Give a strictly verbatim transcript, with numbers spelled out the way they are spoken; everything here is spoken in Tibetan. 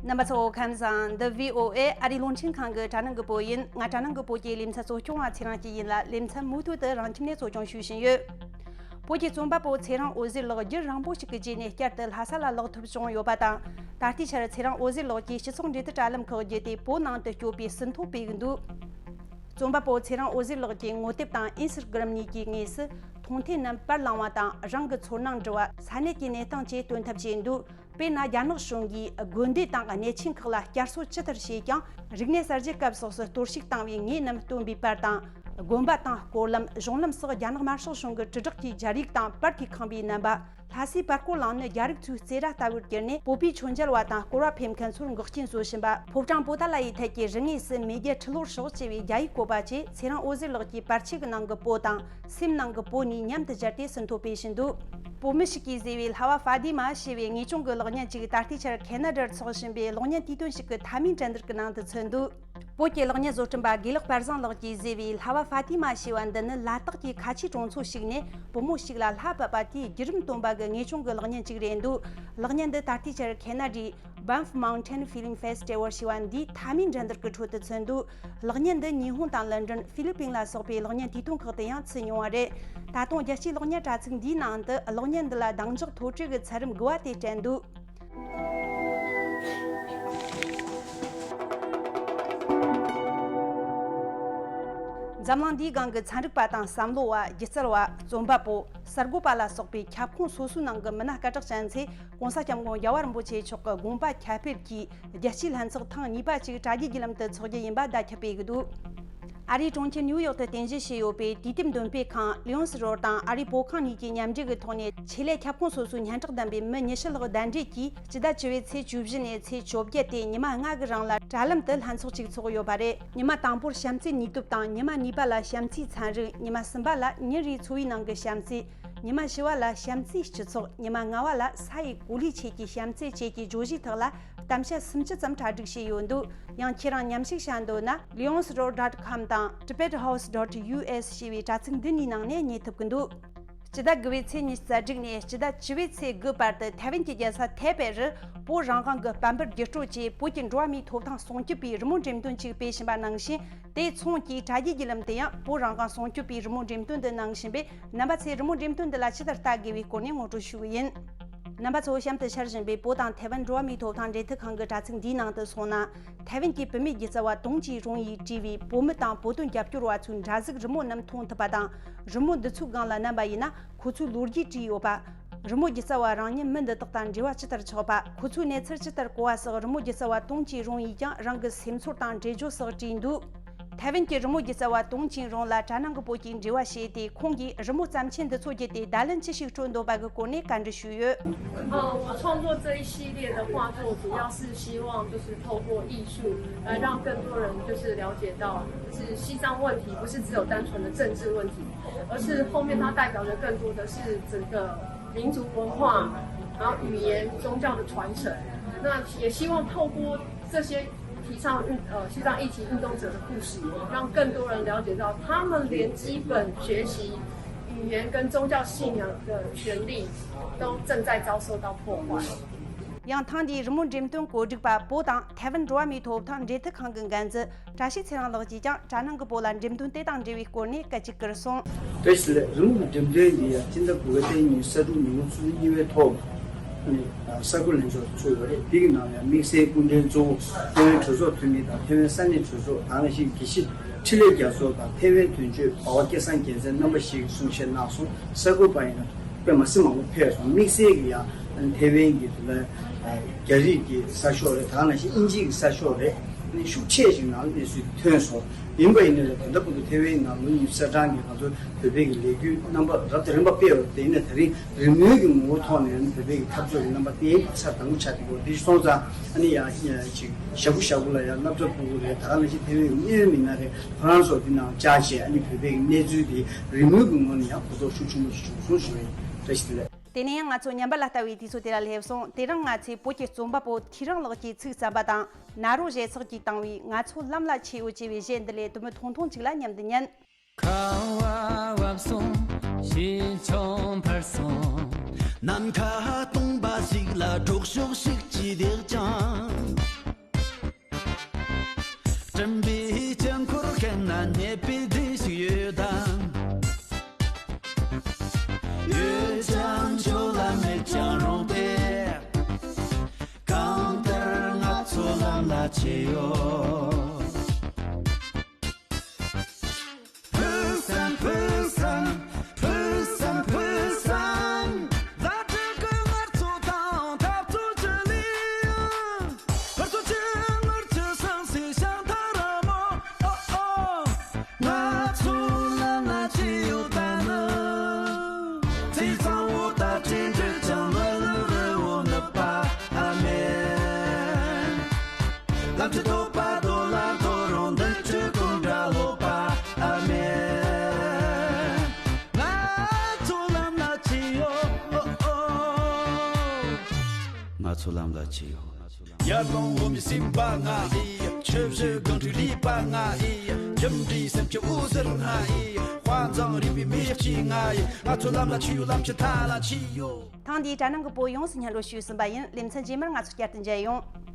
རྣམ་པ་ཚོ་ཁམས་བཟང་། འདི་བྷི་ཨོ་ཨེ་ཨ་རིའི་རླུང་འཕྲིན་ཁང་གི་དྲ་ནང་གི་བོད་ཡིན། ང་དྲ་ནང་གི་བོད་ཀྱི་ལེ་ཚན་གཙོ་སྐྱོང་བ་ཚེ་རིང་སྐྱིད་ཡིན་ལ། ལེ་ཚན་མུ་མཐུད་དུ་རང་ཁྱིམ་ནས་གཙོ་སྐྱོང་ཞུས་བཞིན་ཡོད། བོད་ཀྱི་རྩོམ་པ་པོ་ཚེ་རིང་འོད་ཟེར་ལགས་རྒྱུན་རིང་པོ་ཞིག་གི་རྗེས་ནས་བསྐྱར་དུ་ལྷ་ས་ལ་ལོག་ཐུབ་བྱུང་ཡོད་པ་དང་། ད་ལྟའི་ཆར་ཚེ་རིང་འོད་ཟེར་ལགས་ཀྱིས་སྤྱི་ཚོགས་འབྲེལ་མཐུད་དྲ་ལམ་ཁག་བརྒྱུད་དེ་བོད་ནང་དུ་སྐྱོད་པའི་ཟིན་ཐོ་སྤེལ་གི་འདུག། རྩོམ་པ་པོ་ཚེ་རིང་འོད་ཟེར་ལགས་ཀྱི་ངོ་དེབ་དང་ཨིན་སི་ཊ་གྷི་རམ་གཉིས་ཀྱི་ངོས་སུ་མཐོང་ཐོས་རྣམས་པར་བླངས་པ་དང་། རང་གི་ཚོར་སྣང་འབྲི་བ། ས་གནས་ཀྱི་གནས་སྟངས་བཅས་སྟོན་ཐབས་བྱས་འདུག། དཔེར་ན། རྒྱ་ནག་གཞུང་གིས་དགོན་སྡེ་དང་གནས་ཆེན་ཁག་ལ་བསྐྱར་གསོ་ཇི་ལྟར་བྱས་ཀྱང་། རིག་གནས་གསར་བརྗེ་སྐབས་སོགས་སུ་གཏོར་བཤིག་བཏང་བའི་ངོས་རྣམས་སྟོན་པའི་པར་དང་། དགོན་པ་དང་སྐོར་ལམ། གཞུང་ལམ་སོགས་རྒྱ་ནག་དམར་ཤོག་གཞུང་གི་དྲིལ་བསྒྲགས་ཀྱི་སྦྱར་ཡིག་དང་པར་གྱིས་ཁེངས་པའི་རྣམ་པ། ལྷ་སའི་པར་སྐོར་གླིང་ནི་རྒྱ་རིགས་ཚོའི་རྩེ་ར་ལྟ་བུར་གྱུར་ནས། བོད་པའི་མཆོད་མཇལ་བ་དང་སྐོར་བ་ཕེབས་མཁན་ཚོར་འགོག་རྐྱེན་བཟོ་བཞིན་པ། ཕོ་བྲང་པོ་ཏཱ་ལ་ཡི་ཐད་ཀྱི་རི་ངོས་སུ་མེས་རྒྱལ་ཁྲི་ལོར་ཤོག་ཅེས་པའི་རྒྱ་ཡིག་བཀོད་པ་བཅས། ཚེ་རིང་འོད་ཟེར་ལགས་ཀྱི་པར་ཆས་ཀྱི་ནང་གི་བོད་དང་། སེམས་ནང་གི་བོད་གཉིས་མཉམ་དུ་སྦྱར་ཏེ་ཟིན་ཐོ་སྤེལ་བཞིན་འདུག། བོད་མི་ཞིག་གིས་བཟོས་པའི་ལྷ་བ་ཧྥ་ཏི་མ་ཞེས་པའི་ངེས་སྐྱོན་གྱི་གློག་བརྙན་ཅིག་ད་ལྟའི་ཆར་ཁེ་ན་ཌར་འཚོགས་བཞིན་པའི་གློག་བརྙན་དུས་སྟོན་ཞིག་གི་མཐའ་མའི་འགྲན་བསྡུར་གྱི་ནང་དུ་ཚུད་འདུག། བོད་ཀྱི་གློག་བརྙན་བཟོ་སྐྲུན་པ་དགེ་ལེགས་དཔལ་བཟང་ལགས་ཀྱིས་བཟོས་པའི་ལྷ་བ་ཧྥ་ཏི་མ་ཞེས་པ་འདི་ནི། ལ་དྭགས་ཀྱི་ཁ་ཆེའི་གྲོང་ཚོ་ཞིག་ནས་བུ་མོ་ཞིག་ལ་ལྷ་བབས་པ་དེའི་བརྒྱུད་རིམ་སྟོན་པ་གི་ངེས་སྐྱོན་གྱི་གློག་བརྙན་ཅིག་རེད་འདུག། གློག་བརྙན་འདི་ད་ལྟའི་ཆར་ཁེ་ན་ཌའི་Banff Mountain Film Festival ཞེས་པ་འདིའི་མཐའ་མའི་འགྲན་བསྡུར་གྱི་ཁྲོད་དུ་ཚུད་འདུག། གློག་བརྙན་འདི་ཉི་ཧོང་དང་ལན་ཀྲན། ཧྥི་ལི་པིན་ལ་སོགས་པའི་གློག་བརྙན་དུས་སྟོན་ཁག་ཏུ་ཡང་ཚུད་མྱོང་བ་རེད། ད་དུང་རྒྱལ་སྤྱིའི་གློག་བརྙན་དྲ་ཚིགས་འདིའི་ནང་དུ་གློག་བརྙན་འདི་ལ་གདེང་འཇོག་མཐོ་གྲས་ཀྱི་ཚད་རིམ་དགུ་བ་དེ་སྤྲད་འདུག། འཛམ་གླིང་འདིའི་སྒང་གི་ཚན་རིག་པ་དང་བསམ་བློ་བ། སྒྱུ་རྩལ་བ། རྩོམ་པ་པོ། གསར་འགོད་པ་ལ་སོགས་པའི་ཁྱབ་ཁོངས་སོ་སོའི་ནང་གི་མི་སྣ་སྐད་གྲགས་ཅན་ཚོས་༸གོང་ས་༸སྐྱབས་མགོན་རྒྱལ་བ་རིན་པོ་ཆེ་མཆོག་གི་དགོངས་པ་ཁྱབ་སྤེལ་གྱིས་རྒྱལ་སྤྱིའི་ལྷན་ཚོགས་ཐེངས་གཉིས་པ་ཅིག་དྲ་རྒྱའི་བརྒྱུད་ལམ་དུ་འཚོགས་རྒྱུ་ཡིན་པ་བརྡ་ཁྱབ་སྤེལ་གྱི་འདུག། ཨ་རིའི་གྲོང་ཁྱེར་ནིའུ་ཡོག་ཏུ་རྟེན་གཞི་བྱས་ཡོད་པའི་དུས་དེབ་འདོན་སྤེལ་ཁང་Lyons Road དང་ཨ་རིའི་བོད་ཁང་གཉིས་ཀྱིས་མཉམ་འབྲེལ་གྱི་ཐོག་ནས། ཆེད་ལས་ཁྱབ་ཁོངས་སོ་སོའི་སྙན་གྲགས་ལྡན་པའི་མི་ཉི་ཤུ་ལྷག་གདན་འདྲེན་གྱིས། སྤྱི་ཟླ་བཅུ་པའི་ཚེས་བཅུ་བཞི་ནས་ཚེས་བཅོ་བརྒྱད་དེ་ཉི་མ་ལྔ་གི་རིང་ལ་དྲ་ལམ་དུ་ལྷན་ཚོགས་ཤིག་འཚོགས་ཡོད་པ་རེད། ཉི་མ་དང་པོར་བྱམས་བརྩེའི་ནུས་སྟོབས་དང་། ཉི་མ་གཉིས་པ་ལ་བྱམས་བརྩེའི་ཚན་རིག་ཉི་མ་གསུམ་པ་ལ་ཉིན་རེའི་འཚོ་བའི་ནང་གི་བྱམས་བརྩེ། ཉི་མ་བཞི་བ་ལ་བྱམས་བརྩེའི་སྤྱི་ཚོགས། ཉི་མ་ལྔ་བ་ལ་ས་ཡི་གོ་ལའི་ཆེད་ཀྱི་བྱམས་བརྩེ་བཅས་ཀྱི་བརྗོད་གཞིའི་ཐོག་ལ་གཏམ་བཤད་སུམ་ཅུ་ཙམ་གྲ་སྒྲིག་བྱས་ཡོད་འདུག། ཡང་ཁྱེད་རང་མཉམ་ཞུགས་བྱ་འདོད་ན། Lyons Road dot com དང་Tibet House dot U S ཞེས་པའི་དྲ་ཚིགས་འདི་གཉིས་ནང་ནས་རྙེད་ཐུབ་ཀྱི་འདུག། སྤྱི་ཟླ་དགུ་པའི་ཚེས་ཉི་ཤུ་རྩ་དྲུག་ནས་སྤྱི་ཟླ་བཅུ་པའི་ཚེས་དགུ་བར་དུ་ཐའེ་ཝན་གྱི་རྒྱལ་ས་ཐའེ་པེ་རུ་བོད་རང་དབང་གི་དཔལ་འབར་བརྒྱུད་སྤྲོད་ཅེས་བོད་ཀྱི་འགྲོ་བ་མིའི་ཐོབ་ཐང་སྲུང་སྐྱོབ་པའི་རི་མོ་འགྲེམས་སྟོན་ཅིག་སྤེལ་བཞིན་པ་ནང་བཞིན། དེ་མཚུངས་ཀྱིས་དྲ་རྒྱའི་བརྒྱུད་ལམ་དུ་ཡང་བོད་རང་དབང་སྲུང་སྐྱོབ་པའི་རི་མོ་འགྲེམས་སྟོན་འདི་གནང་བཞིན་པས། རྣམ་པ་ཚོས་རི་མོ་འགྲེམས་སྟོན་འདི་ལ་ཇི་ལྟར་ལྟ་དགོས་པའི་སྐོར་ནས་ངོ་སྤྲོད་ཞུ་གི་ཡིན། རྣམ་པ་ཚོ་གཤམ་དུ་འཆར་བཞིན་པའི་བོད་དང་ཐའེ་ཝན་འགྲོ་བ་མིའི་ཐོབ་ཐང་འབྲེལ་མཐུད་ཁང་གི་དྲ་ཚིགས་འདིའི་ནང་དུ་སོང་ན། ཐའེ་ཝན་གྱི་བུད་མེད་སྒྱུ་རྩལ་བ་ཏུང་ཅི་རུང་ཡིས་བྲིས་པའི་བོད་མི་དང་བོད་དོན་རྒྱབ་སྐྱོར་བ་ཚོའི་འདྲ་གཟུགས་རི་མོ་རྣམས་མཐོང་ཐུབ་པ་དང་། རི་མོ་འདི་ཚོའི་སྒང་ལ་བསྣམས་པ་ཡིན་ན། ཁོ་ཚོའི་ལོ་རྒྱུས་བྲིས་ཡོད་པ། རི་མོ་སྒྱུ་རྩལ་བ་རང་ཉིད་མི་འདི་དག་དང་འབྲེལ་བ་ཇི་ལྟར་ཆགས་པ། ཁོ་ཚོའི་གནས་ཚུལ་ཇི་ལྟར་གོ་བ་སོགས། རི་མོ་སྒྱུ་རྩལ་བ་ཏུང་ཅི་རུང་ཡིས་ཀྱང་རང་གི་སེམས་ཚོར་དང་འགྲེལ་བརྗོད་སོགས་བྲིས་འདུག། ཐའེ་ཝན་གྱི་རི་མོ་སྒྱུ་རྩལ་བ་ཏུང་ཅི་རུང་ལ་དྲ་ནང་གི་བོད་ཀྱིས་འབྲེལ་བ་བྱས་ཏེ། ཁོང་གིས་རི་མོ་བརྩམས་ཆོས་འདི་ཚོ་བརྒྱུད་དེ་བརྡ་ལན་ཅི་ཞིག་སྤྲོད་འདོད་པ་གི་སྐོར་ནས་བཀའ་འདྲི་ཞུས་ཡོད། 呃，我创作这一系列的画作，主要是希望就是透过艺术来让更多人就是了解到，就是西藏问题不是只有单纯的政治问题，而是后面它代表的更多的是整个民族文化，然后语言、宗教的传承。那也希望透过这些提倡运呃西藏议题运动者的故事，让更多人了解到他们连基本学习语言跟宗教信仰的权利都正在遭受到破坏。 ཡང་ཐེངས་འདིའི་རི་མོ་འགྲེམས་སྟོན་གོ་སྒྲིག་པ་བོད་དང་ཐའེ་ཝན་འགྲོ་བ་མིའི་ཐོབ་ཐང་འབྲེལ་མཐུད་ཁང་གི་འགན་འཛིན་བཀྲ་ཤིས་ཚེ་རིང་ལགས་ཀྱིས་ཀྱང་དྲ་ནང་གི་བོད་ལ་འགྲེམས་སྟོན་དེ་དང་འབྲེལ་བའི་སྐོར་ནས་སྐད་ཅིག་བསྐུར་སོང་། བཀྲ་ཤིས་བདེ་ལེགས། རི་མོ་གི་འགྲེམས་སྟོན་འདི་ཡང་སྤྱི་ཟླ་དགུ་པའི་ཚེས་ཉི་ཤུ་རྩ་དྲུག་ཉིན་མོ་ཆུ་ཚོད་གཉིས་པའི་ཐོག་ནས་གསར་འགོད་ལྷན་ཚོགས་ཚུགས་ཡོད་རེད། འདི་གི་ནང་ལ་དམིགས་བསལ་སྐུ་མགྲོན་གཙོ་བོ་ཐའེ་ཝན་གྲོས་ཚོགས་འཐུས་མི་དང་ཐའེ་ཝན་ས་གནས་གྲོས་ཚོགས། ད་ག་ནང་བཞིན་དགེ་བཤེས་འཕྲིན་ལས་རྒྱ་མཚོ་དང་ཐའེ་ཝན་དོན་གཅོད་འབའ་བ་སྐལ་བཟང་རྒྱལ་མཚན་རྣམ་པ་ཞིག་གིས་གསུང་བཤད་གནང་སོང་། གསར་འགོད་པ་ཡིན་ན་དཔེ་མ་སྲིད་མང་པོ་ཕེབས་སོང་། དམིགས་བསལ་གྱི་ཡང་ཐའེ་ཝན་གྱི་དེ་ལ་རྒྱ་རིགས་ཀྱི་གསར་ཤོག་རེད། ད་ག་ནང་བཞིན་དབྱིན་ཇིའི་གསར་ཤོག་རེད། ཤུགས་ཆེ་ཞིག་ནང་གནས་ཚུལ་ཐོན་སོང་། ཡིན་པ་ཡིན་ནའི་ད་ལྟ་བར་དུ་ཐའེ་ཝན་ནང་ལོ་ཉི་ཤུ་རྩ་གྲངས་ཀྱི་ང་ཚོ་བོད་པའི་གི་ལས་འགུལ་རྣམ་པ་རབ་དང་རིམ་པ་སྤེལ་བ་དེ་ཡིན་ན། ད་རིང་རི་མོའི་གི་ངོ་བོ་ཐོག་ནས་བོད་པའི་གི་འཐབ་རྩོད་ཀྱི་རྣམ་པ་དེ་ཚར་དང་པོ་ཆགས་བསྡད་ཡོད། དེ་སོང་ཙང་ཨ་ནི་ཡ་ཡ་ཅིག་ཞབས་པུ་ཞབས་པུ་ལ་ཡ་སློབ་གྲྭ་ཕྲུ་གུ་རེད། ད་ག་ནང་བཞིན་ཐའེ་ཝན་གྱི་གནད་ཡོད་མི་སྣ་རེད། ཁོ་རང་ཚོ་འདི་ནང་བཅར་བྱས་ཨ་ནི་བོད་པའི་གི་གནས་ཚུལ་དེ་རི་མོའི་གི་ངོ་ནས་ཡང་གོ་རྟོགས་ཤུགས་ཆེན་པོ་ཞིག་བྱུང་སོང་ཞུ་བ་ཡིན། བཀྲ་ཤིས་བདེ་ལེགས། དེ་ནས་ང་ཚོ་ཉམས་པ་ལ་ལྟ་བའི་དུས་ཚོད་དེ་ལ་སླེབས་སོང་། དེ་རིང་ང་ཚོས་བོད་ཀྱི་རྩོམ་པ་པོ་ཐུའུ་རང་ལགས་ཀྱིས་ཚིག་བརྩམས་པ་དང་། ནཱ་རོ་ཞེ་ཚགས་ཀྱིས་བཏང་བའི་ང་ཚོ་ལམ་ལ་ཆས་ཡོད་ཅེས་པའི་གཞས་འདི་ལས་དུམ་བུ་ཐུང་ཐུང་ཅིག་ལ་མཉམ་དུ་ཉན། ཁ་བ་བབས་སོང་། ཞེ་ཆུང་འཕར་སོང་། ནམ་མཁའ་སྟོང་པ་ཞིག་ལ་གྲོགས་ཤོག་ཞིག་ཅི་བསྡད་ཀྱང་། སྦྱིན་པའི་དཀྱིལ་འཁོར་ཁེངས་ན་རྙེད་པའི་གདེང་ཞིག་ཡོད་དམ། ཡོད་ཀྱང་ཆོས་ལ་མེད་ཀྱང་རུང་སྟེ། གང་ལྟར་ང་ཚོ་ལམ་ལ་ཆས་ཡོད། ཕུགས་བསམ་ཕུགས་བསམ་ཕུགས་བསམ་ཕུགས་བསམ། ལ་དྲན་གྱི་ངར་ཚོ་དང་འཐབ་རྩོད་ཀྱི་ལས་ཡུལ། ཧུར་ཐག་ཅིག་ངར་ཅིག་སང་སི་ཤང་ཐ་ར་མོ། ཨོ་ཨོ། ང་ཚོ་ལམ་ལ་ཆས་ཡོད་ད་ནི། ཚེས་གཙང་བོ་ལྟར་ཅི་འདྲ་ཅང་ལ་ལ་རི་བོ་ནུབ་པ་ཨ་མེན། ལམ་གྱི་ཐོག་པ་དོ་ལ་དོ་རུང་འདི་ཆོས་ཀུན་དགྲ་ལོག་པ་ཨ་མེན། ང་ཚོ་ལམ་ལ་ཆས་ཡོད། ཨོ་ཨོ། ང་ཚོ་ལམ་ལ་ཆས་ཡོད། ཡར་ཀླུང་འོ་མའི་སེམས་དཔའ་ང་ཨེ། ཆུ་བཞི་སྒང་དྲུག་རུས་པ་ང་ཨེ། རྒྱུ་འབྲས་སེམས་ཀྱི་འོད་ཟེར་ང་ཨེ། དཔའ་མཛངས་རིག་པའི་མེ་ལྕེ་ང་ཨེ། ང་ཚོ་ལམ་ལ་ཆས་ཡོད། ལམ་གྱི་མཐའ་ལ་ཆས་ཡོད། ཐེངས་འདིའི་དྲ་ནང་གི་བོད་ཡོངས་སུ་སྙན་སྒྲོན་ཞུས་ཟིན་པ་ཡིན། ལེ་ཚན་རྗེས་མར་ང་ཚོ་བསྐྱར་དུ་མཇལ་ཡོང་།